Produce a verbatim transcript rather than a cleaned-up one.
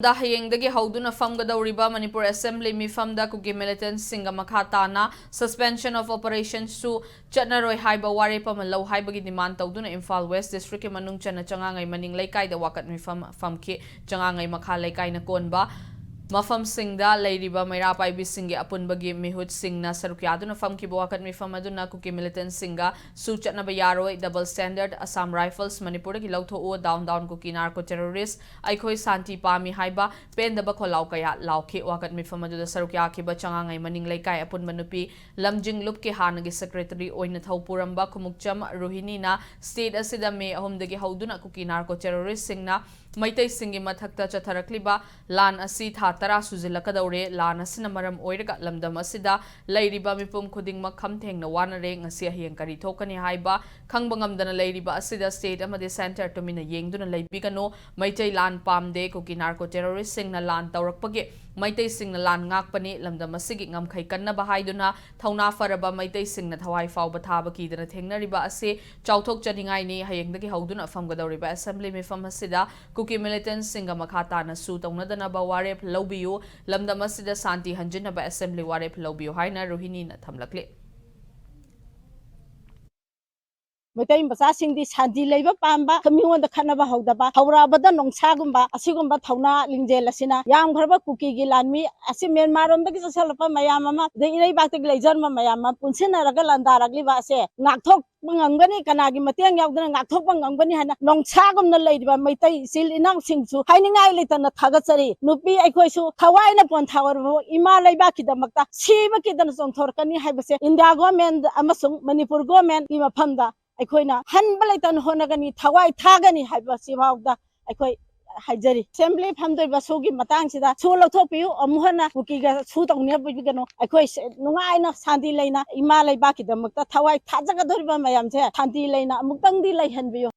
ꯗ ꯍꯌꯦꯡꯗꯒꯤ ꯍꯧꯗꯨꯅ ꯐꯝꯒꯗꯧꯔꯤꯕ ꯃꯅꯤꯄꯨꯔ ꯑꯦꯁꯦꯝꯕ꯭ꯂꯤ ꯃꯤꯐꯝꯗ ꯀꯨꯀꯤ ꯃꯤꯂꯤꯇꯦꯟꯠꯁꯤꯡꯒ ꯃꯈꯥ ꯇꯥꯅ suspension of operation ꯁꯨ ꯆꯠꯅꯔꯣꯏ ꯍꯥꯏꯕ ꯋꯥꯔꯦꯞ ꯑꯃ ꯂꯧ ꯍꯥꯏꯕꯒꯤ demand ꯇꯧꯗꯨꯅ ꯏꯝꯐꯥꯜ ꯋꯦꯁ ꯗꯤꯁꯇ꯭ꯔꯤꯛꯀꯤ ꯃꯅꯨꯡ ꯆꯟꯅ ꯆꯉꯥꯉꯩ ꯃꯅꯤꯡ ꯂꯩꯀꯥꯏꯗ ꯋꯥꯀꯠ ꯃꯤꯐꯝ ꯐꯝꯈꯤ꯫ ꯆꯉꯥꯉꯩ ꯃꯈꯥ ꯂꯩꯀꯥꯏꯅ ꯀꯣꯟꯕ ꯃꯐꯝꯁꯤꯡꯗ ꯂꯩꯔꯤꯕ ꯃꯩꯔꯥ ꯄꯥꯏꯕꯤꯁꯤꯡꯒꯤ ꯑꯄꯨꯟꯕꯒꯤ ꯃꯤꯍꯨꯠꯁꯤꯡꯅ ꯁꯔꯨꯛ ꯌꯥꯗꯨꯅ ꯐꯝꯈꯤꯕ ꯋꯥꯀꯠ ꯃꯤꯐꯝ ꯑꯗꯨꯅ ꯀꯨꯀꯤ ꯃꯤꯂꯤꯇꯦꯟꯠꯁꯤꯡꯒ ꯁꯨ ꯆꯠꯅꯕ ꯌꯥꯔꯣꯏ, double standard, ꯑꯁꯥꯝ ꯔꯥꯏꯐꯜꯁ ꯃꯅꯤꯄꯨꯔꯗꯒꯤ ꯂꯧꯊꯣꯛꯎ, down down ꯀꯨꯀꯤ ꯅꯥꯔꯀꯣ ꯇꯦꯔꯣꯔꯤꯁ, ꯑꯩꯈꯣꯏ ꯁꯥꯟꯇꯤ ꯄꯥꯝꯃꯤ ꯍꯥꯏꯕ ꯄꯦꯟꯗꯕ ꯈꯣꯜꯂꯥꯎ ꯀꯌꯥ ꯂꯥꯎꯈꯤ꯫ ꯋꯥꯀꯠ ꯃꯤꯐꯝ ꯑꯗꯨꯗ ꯁꯔꯨꯛ ꯌꯥꯈꯤꯕ ꯆꯉꯥꯉꯩ ꯃꯅꯤꯡ ꯂꯩꯀꯥꯏ ꯑꯄꯨꯟꯕ ꯅꯨꯄꯤ ꯂꯝꯖꯤꯡꯂꯨꯞꯀꯤ ꯍꯥꯟꯅꯒꯤ ꯁꯦꯀ꯭ꯔꯦꯇꯔꯤ ꯑꯣꯏꯅ ꯊꯧ ꯄꯨꯔꯝꯕ ꯈꯨꯃꯨꯛꯆꯝ ꯔꯣꯍꯤꯅꯤꯅ ꯁ꯭ꯇꯦꯠ ꯑꯁꯤꯗ ꯃꯦ ꯑꯍꯨꯝꯗꯒꯤ ꯍꯧꯗꯨꯅ ꯀꯨꯀꯤ ꯅꯥꯔꯀꯣ ꯇꯦꯔꯣꯔꯤꯁꯁꯤꯡꯅ ꯃꯩꯇꯩꯁꯤꯡꯒꯤ ꯃꯊꯛꯇ ꯆꯠꯊꯔꯛꯂꯤꯕ ꯂꯥꯟ ꯑꯁꯤ ꯊꯥ ꯇꯔꯥ ꯁꯨꯖꯤꯜꯂꯛꯀꯗꯧꯔꯦ꯫ ꯂꯥꯟ ꯑꯁꯤꯅ ꯃꯔꯝ ꯑꯣꯏꯔꯒ ꯂꯝꯗꯝ ꯑꯁꯤꯗ ꯂꯩꯔꯤꯕ ꯃꯤꯄꯨꯝ ꯈꯨꯗꯤꯡꯃꯛ ꯈꯝ ꯊꯦꯡꯅ ꯋꯥꯅꯔꯦ꯫ ꯉꯁꯤ ꯍꯌꯦꯡ ꯀꯔꯤ ꯊꯣꯛꯀꯅꯤ ꯍꯥꯏꯕ ꯈꯪꯕ ꯉꯝꯗꯅ ꯂꯩꯔꯤꯕ ꯑꯁꯤꯗ ꯁ꯭ꯇꯦꯠ ꯑꯃꯗꯤ ꯁꯦꯟꯇꯔ ꯇꯨꯃꯤꯟꯅ ꯌꯦꯡꯗꯨꯅ ꯂꯩꯕꯤꯒꯅꯨ꯫ ꯃꯩꯇꯩ ꯂꯥꯟ ꯄꯥꯝꯗꯦ, ꯀꯨꯀꯤ ꯅꯥꯔꯀꯣ ꯇꯦꯔꯣꯔꯤꯁꯁꯤꯡꯅ ꯂꯥꯟ ꯇꯧꯔꯛꯄꯒꯤ ꯃꯩꯇꯩꯁꯤꯡꯅ ꯂꯥꯟ ꯉꯥꯛꯄꯅꯤ꯫ ꯂꯝꯗꯝ ꯑꯁꯤꯒꯤ ꯉꯝꯈꯩ ꯀꯟꯅꯕ ꯍꯥꯏꯗꯨꯅ ꯊꯧꯅꯥ ꯐꯔꯕ ꯃꯩꯇꯩꯁꯤꯡꯅ ꯊꯋꯥꯏ ꯐꯥꯎꯕ ꯊꯥꯕ ꯀꯤꯗꯅ ꯊꯦꯡꯅꯔꯤꯕ ꯑꯁꯤ ꯆꯥꯎꯊꯣꯛꯆꯅꯤꯡꯉꯥꯏꯅꯤ꯫ ꯍꯌꯦꯡꯗꯒꯤ ꯍꯧꯗꯨꯅ ꯐꯝꯒꯗꯧꯔꯤꯕ ꯑꯦꯁꯦꯝꯕ꯭ꯂꯤ ꯃꯤꯐꯝ ꯑꯁꯤꯗ ꯀꯨꯀꯤ ꯃꯤꯂꯤꯇꯦꯟꯠꯁꯤꯡꯒ ꯃꯈꯥ ꯇꯥꯅ ꯁꯨ ꯇꯧꯅꯗꯅꯕ ꯋꯥꯔꯦꯞ ꯂꯧꯕꯤꯌꯨ꯫ ꯂꯝꯗꯝ ꯑꯁꯤꯗ ꯁꯥꯟꯇꯤ ꯍꯟꯖꯤꯟꯅꯕ ꯑꯦꯁꯦꯝꯕ꯭ꯂꯤ ꯋꯥꯔꯦꯞ ꯂꯧꯕꯤꯌꯨ ꯍꯥꯏꯅ ꯔꯣꯍꯤꯅꯤꯅ ꯊꯝꯂꯛꯂꯤ꯫ ꯃꯩꯇꯩ ꯃꯆꯥꯁꯤꯡꯗꯤ ꯁꯥꯟꯇꯤ ꯂꯩꯕ ꯄꯥꯝꯕ, ꯃꯤꯉꯣꯟꯗ ꯈꯠꯅꯕ ꯍꯧꯗꯕ, ꯍꯧꯔꯛꯑꯕꯗ ꯅꯣꯡꯁꯥꯒꯨꯝꯕ ꯑꯁꯤꯒꯨꯝꯕ ꯊꯧꯅꯥ ꯂꯤꯡꯖꯦꯜ ꯑꯁꯤꯅ ꯌꯥꯝꯈ꯭ꯔꯕ ꯀꯨꯀꯤꯒꯤ ꯂꯥꯟꯃꯤ ꯑꯁꯤ ꯃ꯭ꯌꯥꯟꯃꯥꯔ ꯂꯣꯝꯗꯒꯤ ꯆꯠꯁꯜꯂꯛꯄ ꯃꯌꯥꯝ ꯑꯃ, ꯑꯗꯩ ꯏꯔꯩꯕꯥꯛꯇꯒꯤ ꯂꯩꯖꯔꯝꯕ ꯃꯌꯥꯝ ꯑꯃ ꯄꯨꯟꯁꯤꯟꯅꯔꯒ ꯂꯥꯟꯗꯥꯔꯛꯂꯤꯕ ꯑꯁꯦ ꯉꯥꯛꯊꯣꯛꯄ ꯉꯝꯒꯅꯤ, ꯀꯅꯥꯒꯤ ꯃꯇꯦꯡ ꯌꯥꯎꯗꯅ ꯉꯥꯛꯊꯣꯛꯄ ꯉꯝꯒꯅꯤ ꯍꯥꯏꯅ ꯅꯣꯡꯁꯥꯒꯨꯝꯅ ꯂꯩꯔꯤꯕ ꯃꯩꯇꯩ ꯏꯆꯤꯜ ꯏꯅꯥꯎꯁꯤꯡꯁꯨ ꯍꯥꯏꯅꯤꯡꯉꯥꯏ ꯂꯩꯇꯅ ꯊꯥꯒꯠꯆꯔꯤ꯫ ꯅꯨꯄꯤ ꯑꯩꯈꯣꯏꯁꯨ ꯊꯋꯥꯏꯅ ꯄꯣꯟꯊꯥ ꯑꯣꯏꯔꯕ ꯏꯃꯥ ꯂꯩꯕꯥꯛꯀꯤꯗꯃꯛꯇ ꯁꯤꯕ ꯀꯤꯗꯅ ꯆꯣꯡꯊꯣꯔꯛꯀꯅꯤ ꯍꯥꯏꯕꯁꯦ ꯏꯟꯗꯤꯌꯥ ꯒꯣꯔꯃꯦꯟ ꯑꯃꯁꯨꯡ ꯃꯅꯤꯄꯨꯔ ꯒꯣꯔꯃꯦꯟꯒꯤ ꯃꯐꯝꯗ ꯑꯩꯈꯣꯏꯅ ꯍꯟꯕ ꯂꯩꯇꯅ ꯍꯣꯠꯅꯒꯅꯤ, ꯊꯋꯥꯏ ꯊꯥꯒꯅꯤ ꯍꯥꯏꯕꯁꯤ ꯐꯥꯎꯗ ꯑꯩꯈꯣꯏ ꯍꯥꯏꯖꯔꯤ꯫ ꯑꯦꯁꯦꯝꯕ꯭ꯂꯤ ꯐꯝꯗꯣꯏꯕ ꯁꯨꯒꯤ ꯃꯇꯥꯡꯁꯤꯗ ꯁꯨ ꯂꯧꯊꯣꯛꯄꯤꯌꯨ, ꯑꯃꯨꯛ ꯍꯟꯅ ꯀꯨꯀꯤꯒ ꯁꯨ ꯇꯧꯅꯕꯤꯒꯅꯨ꯫ ꯑꯩꯈꯣꯏ ꯁꯦ-, ꯅꯨꯡꯉꯥꯏꯅ ꯁꯥꯟꯇꯤ ꯂꯩꯅ ꯏꯃꯥ ꯂꯩꯕꯥꯛꯀꯤꯗꯃꯛꯇ ꯊꯋꯥꯏ ꯊꯥꯖꯒꯗꯧꯔꯤꯕ ꯃꯌꯥꯝꯁꯦ ꯁꯥꯟꯇꯤ ꯂꯩꯅ ꯑꯃꯨꯛꯇꯪꯗꯤ ꯂꯩꯍꯟꯕꯤꯌꯨ꯫